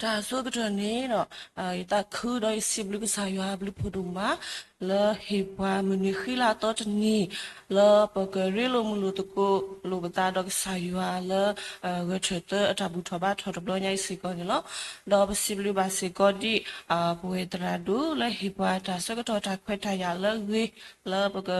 တၢ်ဆၢကတီၢ်န့ၣ်ဒီး ယသးခုဒီးယစံးဘျုးကစၢ်ယွၤအဘျုးဖးဒိၣ်မး လၢဟ့ၣ်ပှၤမုၢ်နံၤဃံလၤအသီတနံၤ လၢပကရ့လိာ်မုာ်လိာ်သကိးလိာ်ပသးဒီးကစၢ်ယွၤလၢ ဂဲၤထၢၣ်သၢအတၢ်ဘူၣ်ထီၣ်ဘါထီၣ်တဘျီညါအံၤစ့ၢ်ကီးန့ၣ်လီၤ. ဒီးပစံးဘျုးဘၣ်စ့ၢ်ကီးဒ် ပဝဲသရၣ်ဒိၣ်လၢဟ့ၣ်ပှၤတၢ်ဆၢကတီၢ်တၢ်ခွဲးတၢ်ယာ်လၢအဂ့ၤ လၢပက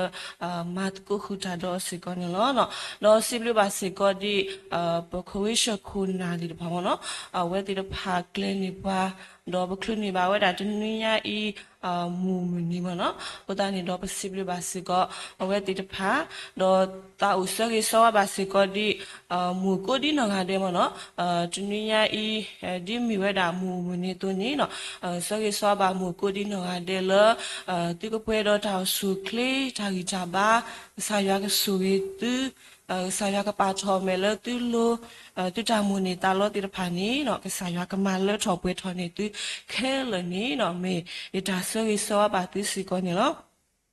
မၤသကိးဃုာ်တၢ်ဒီးစ့ၢ်ကီးန့ၣ်လီၤ. ဒီးစံးဘျုးဘၣ်စ့ၢ်ကီးဒ် ပခိၣ်ဝ့ၢ်ဆှၢခိၣ်နၢ်သ့ၣ်တဖၣ်မ့ၢ်နီၤ အဝဲသ့ၣ်တဖၣ်ကျဲၤန့ၢ်ပှၤ ဒီးပချုးန့ၢ်ဘၣ်ဝဲဒၣ်တနွံညါအံၤ မုၢ်မုၢ်နံၤမ့ၢ်နီၤ အဃိသတးန့ၣ်ဒီးပစံးဘျုးဘၣ်စ့ၢ်ကီး အဝဲသ့ၣ်တဖၣ် ဒီးသးအိၣ်ဆၢဂ့ၤဆၢဝါဘၣ်စ့ၢ်ကီးဒ် မုၢ်ကိးဒ်နီၢ်ဂၤဒဲးမ့ၢ်နီၤ တနွံညါအံၤ ဒ်မ့ၢ်ဝဲဒၣ်မုၢ်မုၢ်နံၤအသိးန့ၣ်နီၤ ဆၢဂ့ၤဆၢဝါဘၣ်မုၢ်ကိးဒ်နီၢ်ဂၤဒဲးလၢ သုကပှဲၤဒီးတၢ်အိၣ်ဆူၣ်အိၣ်ချ့ တၢ်ဂံၢ်တၢ်ဘါ ကစၢ်ယွၤကဆိၣ်ဂ့ၤသု ကစၢ်ယွၤကပာ်ထီၣ်အမဲာ်လၢသုလိၤ သုတၢ်မိၣ်န့ၢ်သးလီသ့ၣ်တဖၣ်န့ၣ်နီၤ ကစၢ်ယွၤကမၤလၢထီၣ်ပှဲၤထီၣ်န့ၢ်သုခဲလၢာ်န့ၣ်နီၤ မ့ၢ်ယတၢ်ဆၢဂ့ၤဆၢဝါဘၣ်သုစ့ၢ်ကီးန့ၣ်လီၤ.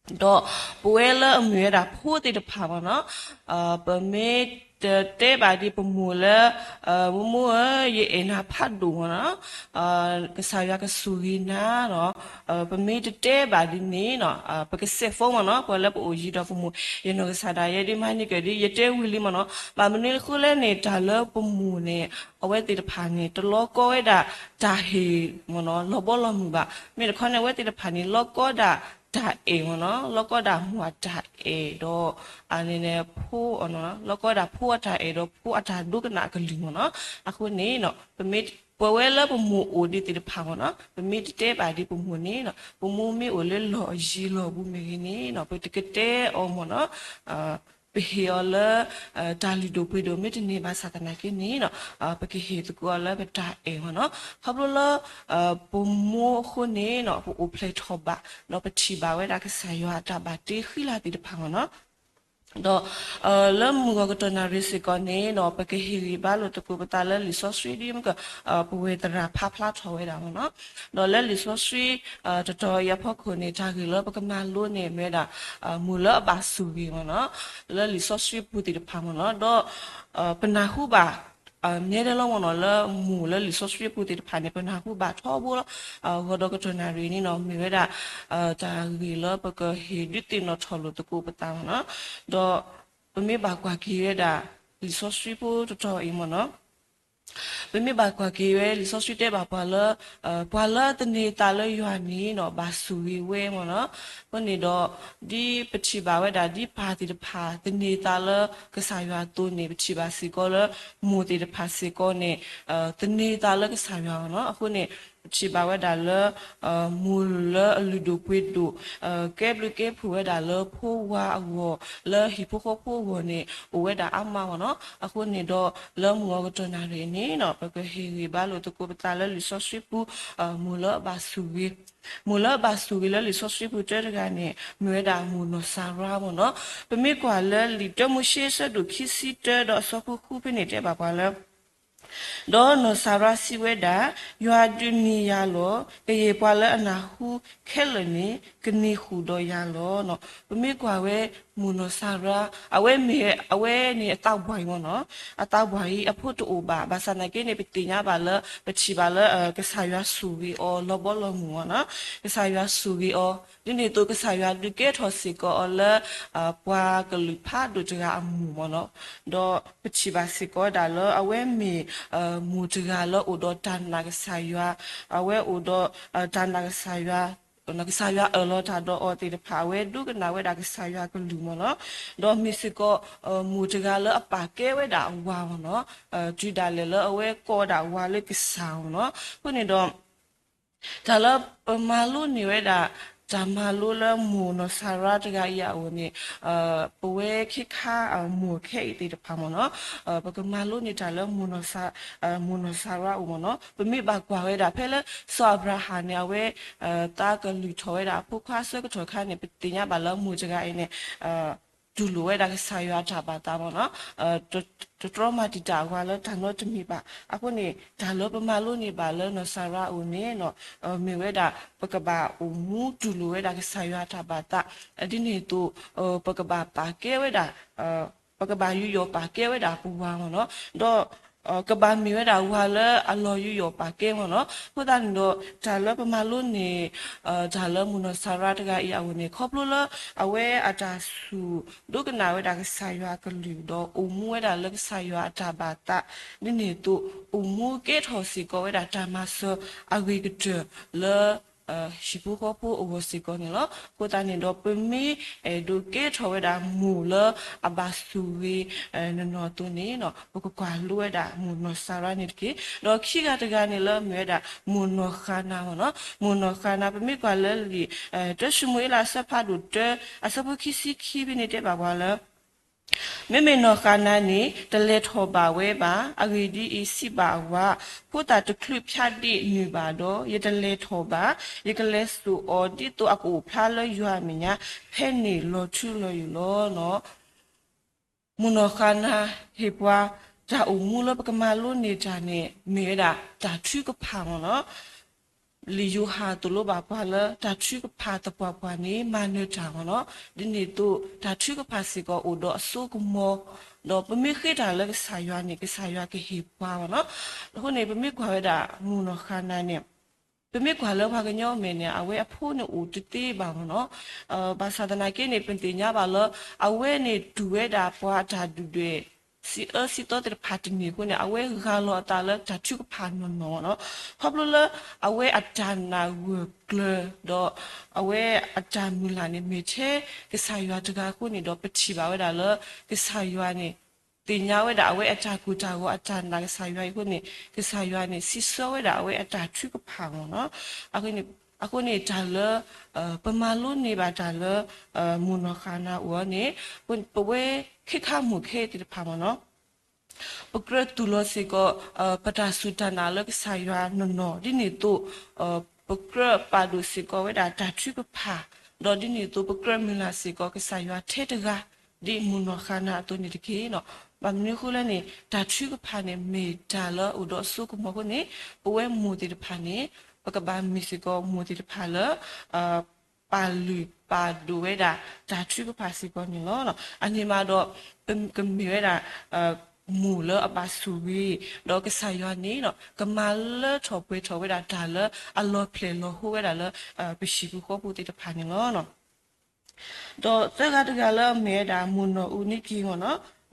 ဒီးပဝဲလၢအမ့ၢ်ဝဲဒၣ်ဖိသ့ၣ်တဖၣ်မ့ၢ်နီၤ ပမ့ၢ်တတဲဘၣ်ဒ်ပမိၢ်လၢ မိၢ်မိၢ်ဧၢ ယအဲၣ်နၤဖးဒိၣ်မ့ၢ်နီၤ ကစၢ်ယွၤကဆိၣ်ဂ့ၤနၤနီၤ ပမ့ၢ်တတဲဘၣ်ဒ်န့ၣ်နီၤ ပကစဲးဖိမ့ၢ်နီၤ ပှၤလၢပအိၣ်ယံၤဒီးပမိၢ် ယနီၢ်ကစၢ်ဒၣ်ယဲဒ်မၤန့ၢ်ကဒီး ယတဲဝံၤလံမ့ၢ်နီၤ ဘၣ်မနုၤအဃိလဲၣ်န့ၣ် တၢ်လၢပမိၢ်န့ၣ် အဝဲသ့ၣ်တဖၣ်န့ၣ် တလီကီဝဲဒၣ်တၢ်ဟ့ၣ်မ့ၢ်နီၤ လီၤဘီလီၤမုၢ်ဘၣ် မ့ၢ်တခီန့ၣ် အဝဲသ့ၣ်တဖၣ်န့ၣ် လီကီဒၣ်တၢ်အဲၣ်မ့ၢ်နီၤ လီကီဒၣ်မိၢ်အတၢ်အဲၣ်ဒီး အန့ၣ်န့ၣ် ဖိ လီကီဝဲဒၣ်ဖိအတၢ်အဲၣ်ဒီးဖိအတၢ်ဒိကနၣ်အကလုၢ်မ့ၢ်နီၤ အဃိန့ၣ် ပဝဲလၢပမိၢ်အိၣ်ဒံးသ့ၣ်တဖၣ်မ့ၢ်နီၤ ပမ့ၢ်တတဲဘၣ်ဒ်ပမိၢ်န့ၣ် ပမိၢ်မ့ၢ်အိၣ်လၢလီၢ်အယံၤလီၢ်ပူၤမ့ၢ်ဂ့ၤန့ၣ် ပတကတဲအီၤမ့ၢ်နီၤ ပဟ့ၣ်အီၤလၢ တၢ်လုၢ်ဒိၣ်ပှ့ၤဒိၣ် မ့ၢ်တန့ၢ်ဘၣ်ဆၣ်သနာ်က့န့ၣ် ပကဟ့ၣ်သကိးအီၤလၢပတၢ်အဲၣ်မ့ၢ်နီၤ ခီဖျိလၢ ပမိၢ်အဃိန့ၣ် ပအိၣ်ဖျဲၣ်ထီၣ်ဘၣ် ဒီးပထံၣ်ဘၣ်ဝဲဒၣ်ကစၢ်ယွၤအတၢ်ဘၣ်တ့ဃံလၤသ့ၣ်တဖၣ်မ့ၢ်နီၤ ဒီး လၢမုၢ်ဂီၤကတီၢ်နၣ်ရံၣ်စ့ၢ်ကီးန့ၣ် ပကဟ့ၣ်ဂံၢ်ဘါလိာ်သကိးပသးလၢလံာ်စီဆှံဒ်မ့ၢ်က ပဝဲသရၣ်ဖးဖျါထီၣ်ဝဲဒၣ်မ့ၢ်နီၤ ဒီးလၢလံာ်စီဆှံ တတီၤအံၤအဖီခိၣ်န့ၣ် တၢ်ဂ့ၢ်လၢပကမၤလိန့ၣ်မ့ၢ်ဝဲဒၣ် မိၢ်လၢအဘၣ်ဆိၣ်ဂ့ၤမ့ၢ်နီၤ လၢလံာ်စီဆှံပူၤသ့ၣ်တဖၣ်မ့ၢ်နီၤ ဒီး ပနၢ်ဟူဘၣ် နဲဒဲလီၤမ့ၢ်နီၤ လၢမိၢ်လၢလံာ်စီဆှံပူၤသ့ၣ်တဖၣ်န့ၣ် ပနၢ်ဟူဘၣ်ထီဘိလီၤ ဂီၤဒီးကတီၢ်နၣ်ရံၣ်န့ၣ်နီၤ မ့ၢ်ဝဲဒၣ် တၢ်ဂ့ၢ်လၢပကဟ့ၣ်ဒုးသ့ၣ်နီၣ်ထီၣ်လိာ်သကိးပသးမ့ၢ်နီၤ ဒီးပမ့ၢ်ဘၣ်ကွၢ်က့ၤဝဲဒၣ် လံာ်စီဆှံဖိတတီၤအံၤမ့ၢ်နီၤ ပမ့ၢ်ဘၣ်ကွၢ်က့ၤဝဲလံာ်စီဆှံတဲဘၣ်ပှၤလၢ ပှၤလၢသန့ၤသးလၢယွၤန့ၣ်နီၤ ဘၣ်ဆိၣ်ဂ့ၤဝဲမ့ၢ်နီၤ အဃိန့ၣ်ဒီး ဒ်ပထံၣ်ဘၣ်ဝဲဒၣ်ဒ်ပၢ်သ့ၣ်တဖၣ်သန့ၤသးလၢကစၢ်ယွၤအသိးန့ၣ် ပထံၣ်ဘၣ်စ့ၢ်ကီးလၢ မိၢ်သ့ၣ်တဖၣ်စ့ၢ်ကီးန့ၣ် သန့ၤသးလၢကစၢ်ယွၤမ့ၢ်နီၤ အဃိန့ၣ် ပထံၣ်ဘၣ်ဝဲဒၣ်လၢ မိၢ်လၢအလုၢ်ဒိၣ်ပှ့ၤဒိၣ် ကဲဘျုးကဲဖှိၣ်ဝဲဒၣ်လၢဖိဝၤအဂီၢ် လၢဟံၣ်ဖိဃီဖိအဂီၢ်န့ၣ် အိၣ်ဝဲဒၣ်အါမးမ့ၢ်နီၤ အဃိန့ၣ်ဒီး လၢမုၢ်ဂီၤကတီၢ်နၣ်ရံၣ်န့ၣ်နီၤ ပကဟ့ၣ်ဂံၢ်ဘါလိာ်သကိးပသးလၢလံာ်စီဆှံပူၤ မိၢ်လၢအဘၣ်ဆိၣ်ဂ့ၤ မိၢ်လၢအဘၣ်ဆိၣ်ဂ့ၤလၢလံာ်စီဆှံပူၤတၢတဂၤန့ၣ် မ့ၢ်ဝဲဒၣ်မိၢ်နီၢ်စၤရါမ့ၢ်နီၤ ပမ့ၢ်ကွၢ်လၢလံာ်တၢမိၤၡ့အဆၢဒိၣ်ခံဆံတၢဒီးအဆၢဖိဃုဖဲန့ၣ်တဲဘၣ်ပှၤလၢ ဒီးနီၢ်စၤရါစံးဝဲဒၣ်, ယွၤဒုးနံၤယၤလီၤ. ကယဲၢ်ပှၤလၢအနၢ်ဟူခဲလၢာ်န့ၣ် ကန့ၢ်ဃုာ်ဒီးယၤလီၤ. ပမ့ၢ်ကွၢ်ဝဲ မိၢ်နီၢ်စၤရါ အဝဲမ့ၢ် အဝဲန့ၣ်အသးပှၢ်အံၤမ့ၢ်နီၤ, အသးပှၢ်အံၤအဖိတအိၣ်ဘၣ်. ဘၣ်ဆၣ်သနာ်က့န့ၣ် ပသ့ၣ်ညါဘၣ်လၢ ပထံၣ်ဘၣ်လၢ ကစၢ်ယွၤဆိၣ်ဂ့ၤအီၤလီၤဘီလီၤမုၢ်မ့ၢ်နီၤ, ကစၢ်ယွၤဆိၣ်ဂ့ၤအီၤ ဒ်န့ၣ်အသိး ကစၢ်ယွၤဒုးကဲထီၣ်စ့ၢ်ကီးအီၤလၢ ပှၤကလုာ်ဖးဒိၣ်တဂၤအမိၢ်မ့ၢ်နီၤ, ဒီးပထံၣ်ဘၣ်စ့ၢ်ကီးဝဲဒၣ်လၢ အဝဲမ့ၢ် မိၢ်တဂၤလၢအိၣ်ဒီးတၢ်နာ်ကစၢ်ယွၤ, အဝဲအိၣ်ဒီး တၢ်နာ်ကစၢ်ယွၤ, ကစၢ်ယွၤအၢၣ်လီၤတၢ်ဒီးအီၤသ့ၣ်တဖၣ် အဝဲဒိကနၣ်ဝဲဒၣ်ကစၢ်ယွၤကလုၢ်မ့ၢ်နီၤ, ဒီးမ့ၢ်စ့ၢ်ကီး မိၢ်တဂၤလၢအပာ်ကဲဝဲဒၣ်အဝၤမ့ၢ်နီၤ, တုၤဒၣ်လဲာ်လၢအဝဲကိးဒၣ်ဝၤလၢကစၢ်မ့ၢ်နီၤ, အဃိန့ၣ်ဒီး တၢ်လၢပမၤလိန့ၢ်ဝဲဒၣ် တၢ်မၤလိလၢမိၢ်နီၢ်စၤရါတဂၤအံၤအအိၣ်န့ၣ် ပဝဲခ့ခါ မိၢ်ခဲအံၤသ့ၣ်တဖၣ်မ့ၢ်နီၤ, ပကမၤလိန့ၢ်တၢ်လၢ မိၢ်နီၢ်စၤရါအအိၣ်မ့ၢ်နီၤ, ပမ့ၢ်ဘၣ်ကွၢ်ဝဲဒၣ်ဖဲလၢ စီၤအၤဘြၤဟၣ်န့ၣ် အဝဲ သးကလုၢ်ထီၣ်ဝဲဒၣ်အဖိခွါအဆၢကတီၢ်ခါန့ၣ် ပသ့ၣ်ညါဘၣ်လၢမိၢ်တဂၤအံၤန့ၣ် တူၢ်လိာ်ဝဲဒၣ်ကစၢ်ယွၤအတၢ်ဘၣ်သးမ့ၢ်နီၤ, တတြီမၤတံာ်တာ်အဝၤလၢတၢ်နီတမံၤဘၣ်. အဃိန့ၣ် တၢ်လၢပမၤလိန့ၢ်ဘၣ်လၢနီၢ်စၤရါအအိၣ်န့ၣ် မ့ၢ်ဝဲဒၣ် ပကဘၣ်အိၣ်မူတူၢ်လိာ်ဝဲဒၣ်ကစၢ်ယွၤအတၢ်ဘၣ်သး, ဒ်န့ၣ်အသိး ပကဘၣ်ပာ်ကဲဝဲဒၣ် ပကဘၣ်ယူးယီၣ်ပာ်ကဲဝဲဒၣ်ပဝၤမ့ၢ်နီၤ, ဒီး ကဘၣ်မ့ၢ်ဝဲဒၣ်ဝၤလၢအလီၤယူးယီၣ်ပာ်ကဲမ့ၢ်နီၤ. အဃိသတးန့ၣ်ဒီး တၢ်လၢပမၤလိန့ၢ် တၢ်လၢမုၣ်နီၢ်စၤရါတဂၤအံၤအအိၣ်န့ၣ် ခီဖျိလၢအဝဲအတၢ်စူၢ်ဒိကနၣ်ဝဲဒၣ်ကစၢ်ယွၤအကလုၢ် ဒီးအိၣ်မူဝဲဒၣ်လၢကစၢ်ယွၤအတၢ်ဘၣ်သး ဒ်န့ၣ်အသိး အိၣ်မူကဲထီၣ်စ့ၢ်ကီးဝဲဒၣ်တၢ်မၤစၢၤအဂ့ၤကတၢၢ်လၢ ဟံၣ်ဖိဃီဖိအဂီၢ်စ့ၢ်ကီးန့ၣ်လီၤ. အဃိသတးန့ၣ်ဒီး ပမ့ၢ်အဲၣ်ဒိးကဲထီၣ်ဝဲဒၣ်မိၢ်လၢအဘၣ်ဆိၣ်ဂ့ၤနီၢ်နီၢ်အသိးန့ၣ် ပကကွၢ်လိဝဲဒၣ်မိၢ်နီၢ်စၤရါန့ၣ်တက့ၢ်. ဒီးခံဂၤတဂၤန့ၣ်လၢအမ့ၢ်ဝဲဒၣ် မိၢ်နီၢ်ဃၤနၤမ့ၢ်နီၤ. မိၢ်နီၢ်ဃၤနၤ ပမ့ၢ်ကွၢ်လၢလံာ် တၢၡမူၤအ့လးအဆၢဖးဒိၣ်တၢ အဆၢဖိခံဆံခံဖဲန့ၣ်တဲဘၣ်ပှၤလၢ မ့မ့ၢ်နီၢ်ဃၤနၤန့ၣ် တလဲၤထီၣ်ဘၣ်ဝဲဘၣ်. အဂ့ၢ်ဒ်အံၤ, စံးဘၣ်အဝၤ, ဖိသၣ်တချုးဖၠးဒ့ၣ်နုာ်ဘၣ်ဒီး, ယတလဲၤထီၣ်ဘၣ်. ယကလဲၤစိာ်အီၤဒ်သိးအကအိၣ်ဖျါလၢယွၤအမဲာ်ညါ ဖဲန့ၣ်လီၤထူလီၤယိာ်လီၤ. မိၢ်နီၢ်ဃၤနၤဟ့ၣ်ပှၤ တၢ်အိၣ်မူလၢပကမၤလိန့ၢ်တၢ်န့ၣ် မ့ၢ်ဝဲဒၣ်တၢ်ထုကဖၣ်မ့ၢ်နီၤ. လံာ်ယိၤဟၣ်သိၣ်လိဘၣ်ပှၤလၢ တၢ်ထုကဖၣ်သပှၢ်ပှၢ်န့ၣ် မၤနၢၤတၢ်မ့ၢ်နီၤ. ဒ်န့ၣ်အသိး တၢ်ထုကဖၣ်စ့ၢ်ကီးအိၣ်ဒီးအစိကမီၤ, ဒီးပမ့ၢ်ဃ့တၢ်လၢကစၢ်ယွၤန့ၣ် ကစၢ်ယွၤကဟ့ၣ်ပှၤမ့ၢ်နီၤ. အဃိန့ၣ် ပမ့ၢ်ကွၢ်ဝဲဒၣ်မိၢ်နီၢ်ဃၤနၤန့ၣ် ပမ့ၢ်ကွၢ်လၢပှၤကညီမဲာ်န့ၣ် အဝဲအဖိန့ၣ်အိၣ်တသ့ဘၣ်မ့ၢ်နီၤ. ဘၣ်ဆၣ်သနာ်က့န့ၣ် ပသ့ၣ်ညါဘၣ်လၢ အဝဲန့ၣ်တူၢ်ဝဲဒၣ်ပှၤအတၢ်ဒုၣ်ဒွဲၣ် စံးအၢစံးသီသ့ၣ်တဖၣ်တန့ၢ်အဃိန့ၣ် အဝဲဂၢ်လီၤအသးလၢတၢ်ထုကဖၣ်နီၢ်နီၢ်မ့ၢ်နီၤ. ခီဖျိလၢအဝဲအတၢ်နာ်ဂၢၢ်ကျၢၤ ဒီးအဝဲအတၢ်မုၢ်လၢ်န့ၣ် မ့ၢ်ထဲကစၢ်ယွၤတဂၤအဃိန့ၣ်ဒီး ပထံၣ်ဘၣ်ဝဲဒၣ်လၢ ကစၢ်ယွၤန့ၣ် သ့ၣ်ညါဝဲဒၣ်အဝဲအတၢ်ကိၢ်တၢ်ဂီၤအတၢ်နာ်ကစၢ်ယွၤအံၤအဃိန့ၣ် ကစၢ်ယွၤန့ၣ် စံးဆၢဝဲဒၣ်အဝဲအတၢ်ထုကဖၣ်မ့ၢ်နီၤ. အဃိန့ၣ်တၢ်လၢ ပမၤလိန့ၢ်ဘၣ်တၢ်လၢ မိၢ်နီၢ်ဃၤနၤအအိၣ်န့ၣ် ပဝဲခ့ခါမိၢ်ခဲသ့ၣ်တဖၣ်မ့ၢ်နီၤ ပကြၢးတူၢ်လိာ်စ့ၢ်ကီး ပတၢ်စူၢ်တၢ်နာ်လၢကစၢ်ယွၤနီၢ်နီၢ် ဒ်န့ၣ်အသိး ပကြၢးပာ်ဒိၣ်စ့ၢ်ကီးဝဲဒၣ်တၢ်ထုကဖၣ် ဒီးဒ်န့ၣ်အသိး ပကြၢးမုၢ်လၢ်စ့ၢ်ကီးကစၢ်ယွၤထဲတဂၤ ဒ်မိၢ်နီၢ်ဃၤနၤအသိးန့ၣ်တက့ၢ်. ဘၣ်မနုၤအဃိလဲၣ်န့ၣ် တၢ်ထုကဖၣ်န့ၣ် မ့ၢ်တၢ်လၢအိၣ်ဒီးအစိကမီၤအဃိန့ၣ် ပဝဲမိၢ်သ့ၣ်တဖၣ်န့ၣ် ပကဘၣ်မ့ၢ်စ့ၢ်ကီးမိၢ်သ့ၣ်တဖၣ်လၢ ပာ်လုၢ်ပာ်ဒိၣ်ဝဲဒၣ်တၢ်ထုကဖၣ်စ့ၢ်ကီးန့ၣ်လီၤ. အန့ၣ်မးဒီး ပကမ့ၢ်ဝဲဒၣ် မိၢ်လၢအဘၣ်ဆိၣ်ဂ့ၤ ဒီးကစၢ်ယွၤန့ၣ် ကမၤလၢထီၣ်ပှဲၤထီၣ်ဝဲဒၣ်တၢ်လၢအလီၤဖျဲၣ်လီၤဟိဝဲဒၣ်လၢ ပဟံၣ်ဖိဃီဖိသ့ၣ်တဖၣ်န့ၣ်လီၤ. ဒီးသၢဂၤတဂၤလၢအမ့ၢ်ဝဲဒၣ်မိၢ်နီၢ်အူနံက့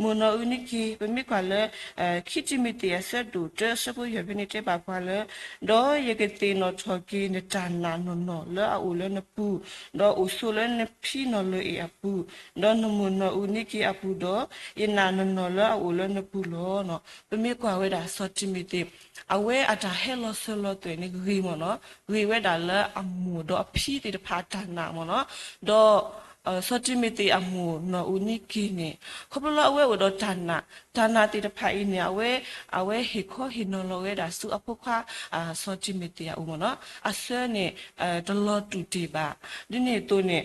မ့ၢ်နီၤ. မိၢ်နီၢ်အူနံက့ ပမ့ၢ်ကွၢ်လၢ ခံတံၤမသ့းအဆၢဒိၣ်တၢအဆၢဖိယဲၢ်ဖဲန့ၣ်တဲဘၣ်ပှၤလၢ ဒီးယကသ့ၣ်နီၣ်ထီၣ်က့ၤနတၢ်နာ်နီၢ်နီၢ်လၢအအိၣ်လၢနပူၤ, ဒီးအိၣ်ဆိးလၢနဖံနီၢ်လၢအ့ၣ်အပူၤ, ဒီးနမိၢ်နီၢ်အူနံက့အပူၤဒီး ယနာ်နီၢ်နီၢ်လၢအအိၣ်လၢနပူၤလီၤ. ပမ့ၢ်ကွၢ်ဝဲဒၣ်စီၤတံၤမသ့း အဝဲအတၢ်ဟဲလီၤစၢၤလီၤသွဲၣ်န့ၣ်ဂ့ၤမ့ၢ်နီၤ, ဂ့ၤဝဲဒၣ်လၢအမိၢ်ဒီးအဖံသ့ၣ်တဖၣ်အတၢ်နာ်မ့ၢ်နီၤ, ဒီး စီၤတံၤမသ့းအမိၢ်နီၢ်အူနံက့န့ၣ် ခီဖျိလၢအဝဲအိၣ်ဒီးတၢ်နာ်, တၢ်နာ်သ့ၣ်တဖၣ်အံၤန့ၣ် အဝဲ အဝဲဟ့ၣ်ခီဟ့ၣ်နီၤလီၤဝဲဒၣ်ဆူအဖိခွါ စီၤတံၤမသ့းအအိၣ်မ့ၢ်နီၤ, အဆၢန့ၣ် တလီၤတူာ်တ့ၢ်ဘၣ်, ဒ်န့ၣ်အသိးန့ၣ်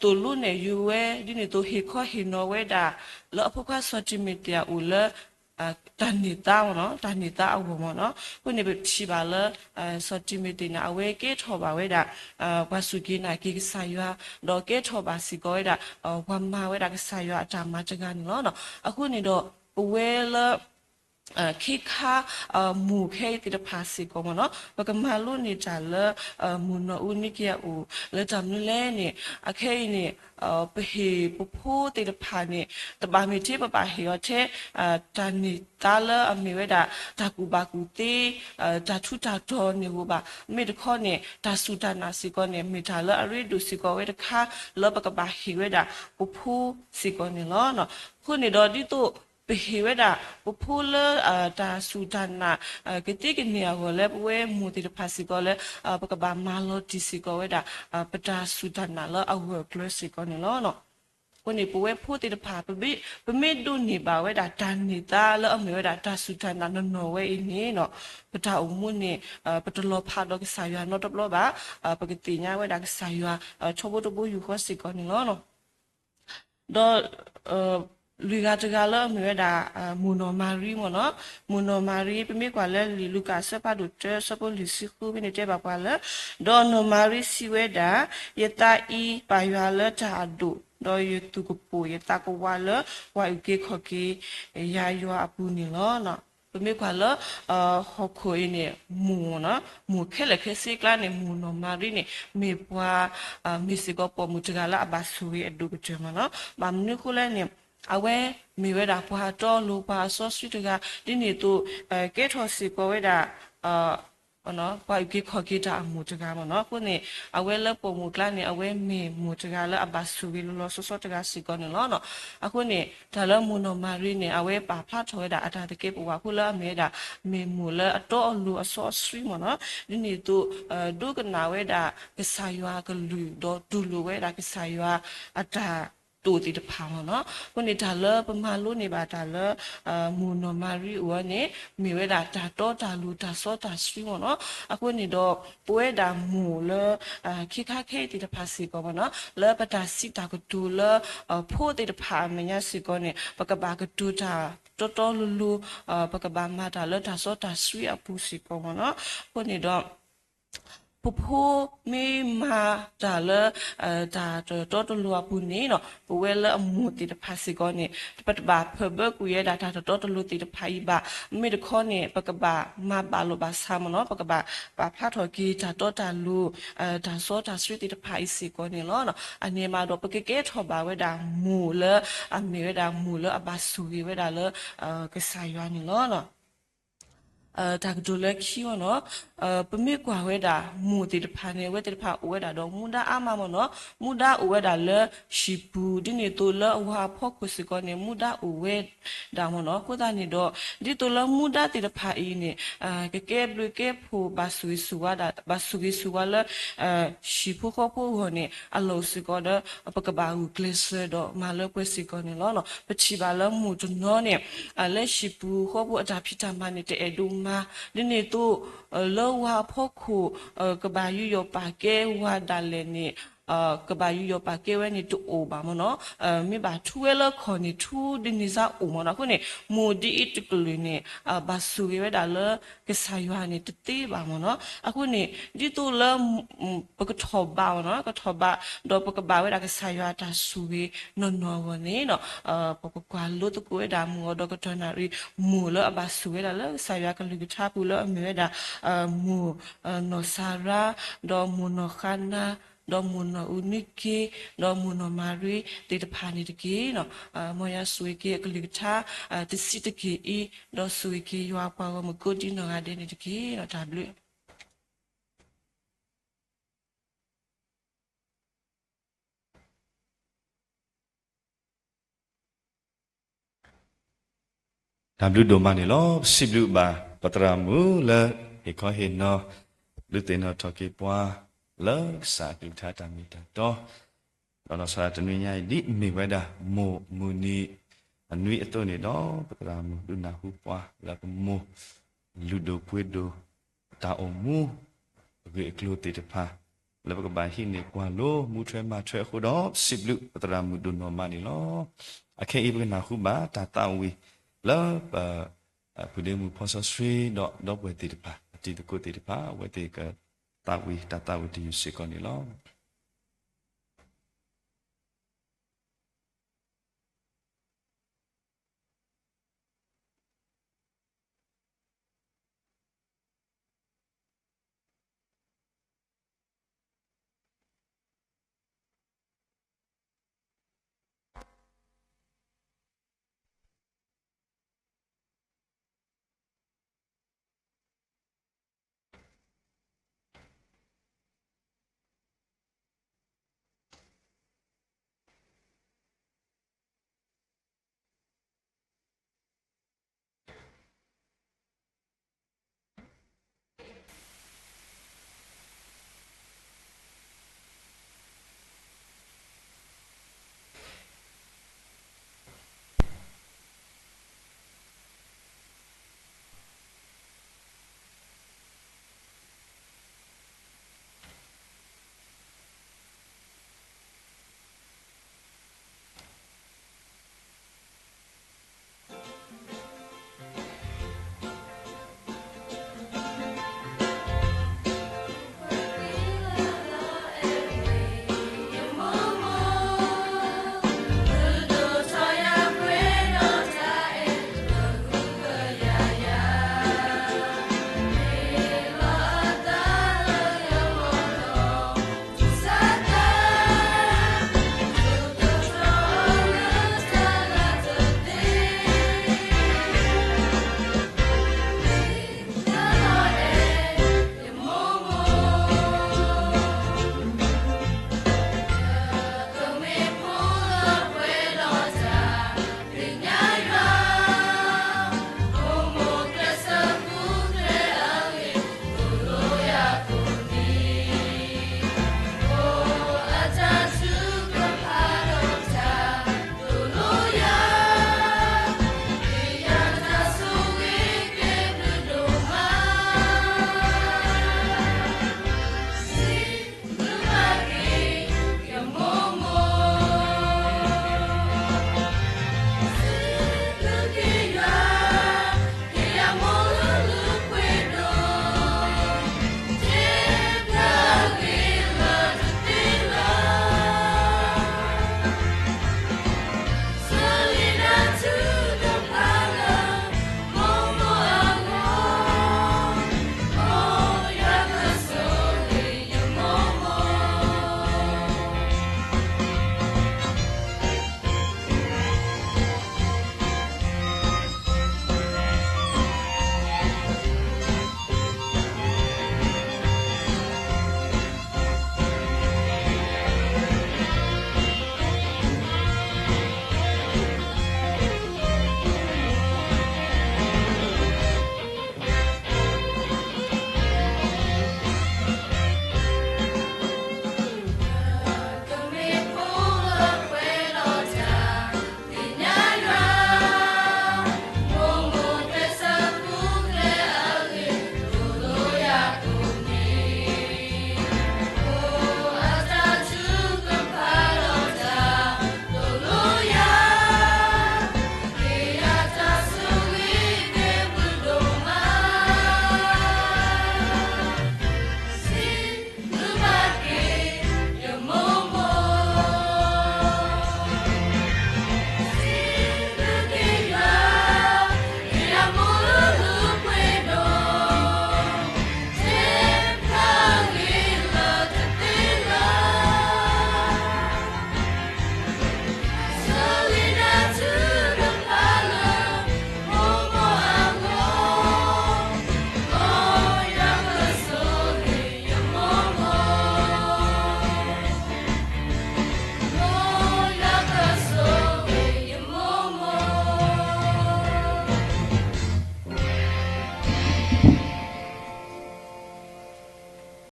သိၣ်လိနဲၣ်ယုၤဝဲ ဒ်န့ၣ်အသိးဟ့ၣ်ခီဟ့ၣ်နီၤဝဲဒၣ် လၢအဖိခွါစီၤတံၤမသ့းအအိၣ်လၢ တၢ်န့ၢ်သါမ့ၢ်နီၤ, တၢ်န့ၢ်သါအဂီၢ်မ့ၢ်နီၤ, အဃိန့ၣ်ပထံၣ်ဘၣ်လၢ စီၤတံၤမသ့းန့ၣ် အဝဲကဲထီၣ်ဘၣ်ဝဲဒၣ် ပှၤစူၢ်က့ၤနာ်က့ၤကစၢ်ယွၤ, ဒီးကဲထီၣ်ဘၣ်စ့ၢ်ကီးဝဲဒၣ် ပှၤမၤဝဲဒၣ်ကစၢ်ယွၤအတၢ်မၤတဂၤန့ၣ်လီၤ. အဃိန့ၣ်ဒီး ပဝဲလၢ ခ့ခါ မိၢ်ခဲအံၤသ့ၣ်တဖၣ်စ့ၢ်ကီးမ့ၢ်နီၤ, ပကမၤလိန့ၢ်တၢ်လၢ မိၢ်နီၢ်အူနံက့အအိၣ် လၢတၢ်မနုၤလဲၣ်န့ၣ် အခဲအံၤန့ၣ် ပဟ့ၣ်ပဖိသ့ၣ်တဖၣ်န့ၣ် တဘၣ်မ့ၢ်ထဲပဘၣ်ဟ့ၣ်အီၤထဲ တၢ်န့ၢ်သါလၢအမ့ၢ်ဝဲဒၣ် တၢ်ကူၣ်ဘၣ်ကူၣ်သ့ တၢ်ထူးတၢ်တီၤန့ၣ်ဧိၤဘၣ်, မ့ၢ်တခီန့ၣ် တၢ်စူၢ်တၢ်နာ်စ့ၢ်ကီးန့ၣ် မ့ၢ်တၢ်လၢအရ့ဒိၣ်စ့ၢ်ကီးဝဲတခါ လၢပကဘၣ်ဟ့ၣ်ဝဲဒၣ်ပဖိစ့ၢ်ကီးန့ၣ်လီၤ. အဃိန့ၣ်ဒီးဒ်သိး ပဟ့ၣ်ဝဲဒၣ်ပဖိလၢ တၢ်စူၢ်တၢ်နာ် ကသ့ကန့ၢ်အဂီၢ်လၢပဝဲမိၢ်သ့ၣ်တဖၣ်စ့ၢ်ကီးလၢ ပကဘၣ်မၤလီၤတံၢ်စ့ၢ်ကီးဝဲဒၣ် ပတၢ်စူၢ်တၢ်နာ်လၢအဂၢၢ်အကျၢၤစ့ၢ်ကီးန့ၣ်လီၤ. အဃိန့ၣ် ပဝဲဖိသ့ၣ်တဖၣ် ပမ့ၢ်ဒိးန့ၢ်ဘၣ်ဝဲဒၣ်တၢ်န့ၢ်သါလၢအမ့ၢ်ဝဲဒၣ် တၢ်စူၢ်တၢ်နာ်နီၢ်နီၢ်ဝဲအံၤန့ၣ် ပတၢ်အိၣ်မူန့ၣ် ပတလီၤဖးဒီးကစၢ်ယွၤနီတဘျီဘၣ်, ပကသ့ၣ်ညါဝဲဒၣ်ကစၢ်ယွၤ ထီဘိတဘိယူၢ်ဃီစ့ၢ်ကီးန့ၣ်လီၤ. ဒီး လွံၢ်ဂၤတဂၤလၢအမ့ၢ်ဝဲဒၣ် မိၢ်နီၢ်မၤရံမ့ၢ်နီၤ, မိၢ်နီၢ်မၤရံ ပမ့ၢ်ကွၢ်လၢလံာ်လူၤကၣ်အဆၢဖးဒိၣ်တၢ အဆၢဖိလွံၢ်ဆံဃုဖဲန့ၣ်တဲဘၣ်ပှၤလၢ ဒီးနီၢ်မၤရံစံးဝဲဒၣ်, ယသးအံၤပာ်ယွၤလၢတၢ်အဒိၣ်, ဒီးယသူၣ်ကပိာ်ယသးကဝးလၢပှၤအုၣ်က့ၤခီၣ်က့ၤယၤယွၤအပူၤန့ၣ်လီၤ. ပမ့ၢ်ကွၢ်လၢ ဟီၣ်ခိၣ်အံၤန့ၣ် မိၢ်နီၤ, မိၢ်ခဲလၢာ်ခဲဆ့အကျါန့ၣ် မိၢ်နီၢ်မၤရံန့ၣ် မ့ၢ်ပှၤ မ့ၢ်စ့ၢ်ကီးပိာ်မုၣ်တဂၤလၢအဘၣ်ဆိၣ်ဂ့ၤအဒိၣ်ကတၢၢ်မ့ၢ်နီၤ. ဘၣ်မနုၤအဃိလဲၣ်န့ၣ် အဝဲမ့ၢ်ဝဲဒၣ်ပှၤအတီအလိၤ ပှၤအစီဆှံတဂၤ ဒ်န့ၣ်အသိး ကဲထီၣ်စ့ၢ်ကီးဝဲဒၣ် ပှၤအုၣ်က့ၤခီၣ်က့ၤတၢ်အမိၢ်တဂၤမ့ၢ်နီၤ. အဃိန့ၣ် အဝဲလၢပိာ်မုၣ်ကျါန့ၣ် အဝဲမ့ၢ်မိၢ်တဂၤလၢအဘၣ်ဆိၣ်ဂ့ၤလီၤလီၤဆီဆီတဂၤစ့ၢ်ကီးန့ၣ်လီၤ. အဃိန့ၣ် တၢ်လၢမိၢ်နီၢ်မၤရံန့ၣ် အဝဲပာ်ဖျါထီၣ်ဝဲဒၣ်အတၢ်သကဲးပဝးဖိလၢအမ့ၢ်ဝဲဒၣ် မ့ၢ်မိၢ်လၢအတီအလိၤအစီအဆှံမ့ၢ်နီၤ. ဒ်န့ၣ်အသိး ဒိကနၣ်ဝဲဒၣ်ကစၢ်ယွၤအကလုၢ် ဒီးတူၢ်လိာ်ဝဲဒၣ်ကစၢ်ယွၤအတၢ်တိာ်သ့ၣ်တဖၣ်မ့ၢ်နီၤ. အဃိန့ၣ် တၢ်လၢပမၤလိန့ၢ်ဘၣ်တၢ်လၢ မိၢ်နီၢ်မၤရံအအိၣ်န့ၣ် မ့ၢ်ဝဲဒၣ်တၢ်တီတၢ်လိၤတၢ်စီတၢ်ဆှံမ့ၢ်နီၤ. အဃိန့ၣ်ဒီး ပဝဲဒၣ်မိၢ်လၢ ခ့ခါခဲအံၤသ့ၣ်တဖၣ်စ့ၢ်ကီးမ့ၢ်နီၤ လၢပတၢ်စံးတၢ်ကတိၤလၢ ဖိသ့ၣ်တဖၣ်အမဲာ်ညါစ့ၢ်ကီးန့ၣ် ပကဘၣ်ကတိၤတၢ်တီတီလိၤလိၤ ပကဘၣ်မၤတၢ်လၢတၢ်စီတၢ်ဆှံအပူၤစ့ၢ်ကီးမ့ၢ်နီၤ. အဃိန့ၣ်ဒီး ပဖိမ့ၢ်မၤတၢ်လၢ တၢ်တီတီလိၤလိၤအပူၤန့ၣ်နီၤ ပဝဲလၢအမိၢ်သ့ၣ်တဖၣ်စ့ၢ်ကီးန့ၣ် ပတဘၣ်ဖၢၣ်ဘၢကွံာ်ဝဲဒၣ်တၢ်တီတီလိၤလိၤသ့ၣ်တဖၣ်အံၤဘၣ်. မ့မ့ၢ်တခီန့ၣ် ပကဘၣ်မၤဘၣ်လိာ်ဘၣ်ဆးမ့ၢ်နီၤ ပကဘၣ်ပာ်ဖျါထီၣ်က့ၤတၢ်တီတၢ်လိၤ တၢ်စီတၢ်ဆှံသ့ၣ်တဖၣ်အံၤစ့ၢ်ကီးန့ၣ်လီၤ. အန့ၣ်မးဒီး ပကကဲထီၣ်ဘၣ်ဝဲဒၣ်မိၢ်လၢ အမ့ၢ်ဝဲဒၣ်မိၢ်လၢအဘၣ်ဆိၣ်ဂ့ၤဝဲဒၣ်လၢ ကစၢ်ယွၤန့ၣ်လီၤ. တၢ်ကတိၤလၢခံမ့ၢ်နီၤ ပမ့ၢ်ကွၢ်ဝဲဒၣ်မိၢ်သ့ၣ်တဖၣ်န့ၣ် အဝဲသ့ၣ်တဖၣ်အိၣ်ဝဲဒၣ်ဒီးမူဒါအါမးမ့ၢ်နီၤ. မူဒါအိၣ်ဝဲဒၣ်လၢဟံၣ်ပူၤ ဒ်န့ၣ်အသိးလၢအဝၤအဖီခိၣ်စ့ၢ်ကီးန့ၣ် မူဒါအိၣ်ဝဲဒၣ်မ့ၢ်နီၤ. အဃိသတးန့ၣ်ဒီး ဒ်သိးလၢမူဒါသ့ၣ်တဖၣ်အံၤန့ၣ် ကကဲဘျုးကဲဖှိၣ် ဘၣ်ဆိၣ်ဂ့ၤဆိၣ်ဝါဒၣ် ဘၣ်ဆိၣ်ဂ့ၤဆိၣ်ဝါလၢ ဟံၣ်ဖိဃီဖိအဂီၢ်န့ၣ် အလီၢ်အိၣ်စ့ၢ်ကီးဒီး ပကဘၣ်ဂုာ်ကျဲးစၢးဒီးမၤလၢပှဲၤစ့ၢ်ကီးန့ၣ်လီၤ. ပထံၣ်ဘၣ်လၢမိၢ်တနီၤန့ၣ် လၢဟံၣ်ပူၤဃီပူၤအတၢ်ဖံးတၢ်မၤန့ၣ် တအဲၣ်ဒိးမၤ ဒ်န့ၣ်အသိး လၢဝၤအဖီခိၣ် ကဘၣ်ယူးယီၣ်ပာ်ကဲဝၤဒၣ်လဲာ်န့ၣ် ကဘၣ်ယူးယီၣ်ပာ်ကဲဝဲန့ၣ်တအိၣ်ဘၣ်မ့ၢ်နီၤ. မ့ၢ်ဘၣ်ထူဝဲလၢခီၣ်န့ၣ် ထူဒ်န့ၣ်စ့ၢ်အိၣ်မ့ၢ်နီၤ. အဃိန့ၣ် မိၢ်ဒ်အံၤတကလုာ်န့ၣ် ဘၣ်ဆိၣ်ဂ့ၤဝဲဒၣ်လၢကစၢ်ယွၤန့ၣ်တသ့ဘၣ်မ့ၢ်နီၤ. အဃိန့ၣ် ဒ်သိးလၢ ပကထီၣ်ဘးမ့ၢ်နီၤ ကထီၣ်ဘး ဒီးပကဘၣ်ဝဲဒၣ်ကစၢ်ယွၤအတၢ်ဆိၣ်ဂ့ၤနီၢ်နီၢ်အဂီၢ်န့ၣ် ပကကွၢ်လိသကိးဝဲဒၣ်မိၢ်အီၤဒီးကတီၢ်နၣ်ရံၣ် မိၢ်လၢအဘၣ်ဆိၣ်ဝဲဒၣ်လၢကစၢ်ယွၤကလုၢ်ကထါပူၤလၢအမ့ၢ်ဝဲဒၣ် မိၢ်နီၢ်စၤရါ ဒီးမိၢ်နီၢ်ဃါနါ ဒီးမိၢ်နီၢ်အူနံက့ ဒီးမိၢ်နီၢ်မၤရံသ့ၣ်တဖၣ်န့ၣ်တက့ၢ်. မ်ယွၤဆိၣ်ဂ့ၤက့ၤအကလုၢ်ကထါ တဆံးတက့ၢ်အံၤ ဒီးဆိၣ်ဂ့ၤက့ၤယွၤအပှၤဂီၢ်မုၢ်ကိးဒံနီၢ်ဂၤဒဲးန့ၣ်တက့ၢ်. တၢ်ဘျုး တၢ်ဘျုးဒိၣ်မးန့ၣ်လီၤ. ပစံးဘျုးဘၣ်ပသရၣ်မုၣ်လၢ ဟ့ၣ်ခီဟ့ၣ်နီၤ ဒုးသ့ၣ်နီၣ်ထီၣ်က့ၤပှၤ လၢကစၢ်အကလုၢ်ကထါတၢ်မ့ၢ်တၢ်တီ ဒီးနီၢ်စၤရါတနွံညါအံၤ ဒ်အမ့ၢ်ဝဲဒၣ်မိၢ်မုၢ်နံၤအနွံအသိးန့ၣ်ဒီး ပသရၣ်မုၣ်ဒုးနၢ်ဟူပှၤလၢပမိၢ် လုၢ်ဒိၣ်ပှ့ၤဒိၣ် တၢ်အိၣ်မူ အဂ့ၢ်အကျိၤသ့ၣ်တဖၣ် လၢပကဘၣ်ဟံးန့ၢ်ကွၢ်လိ မူထွဲမၤထွဲအဃိဒီး ပစံးဘျုးပသရၣ်မုၣ်ဒိၣ်နီၢ်မးန့ၣ်လီၤ. အခဲအံၤပကနၢ်ဟူဘၣ်တၢ်သးဝံၣ်လၢပ ဖုဒ့မုၣ်ဖီစီဆှံဒီးဒီပုၢ်ဝဲၢ်သ့ၣ်တဖၣ် အတံၤသကိးသ့ၣ်တဖၣ် အဝဲသ့ၣ်ကသးဝံၣ်တၢ်သးဝံၣ်တယုၢ်စ့ၢ်ကီးန့ၣ်လီၤ.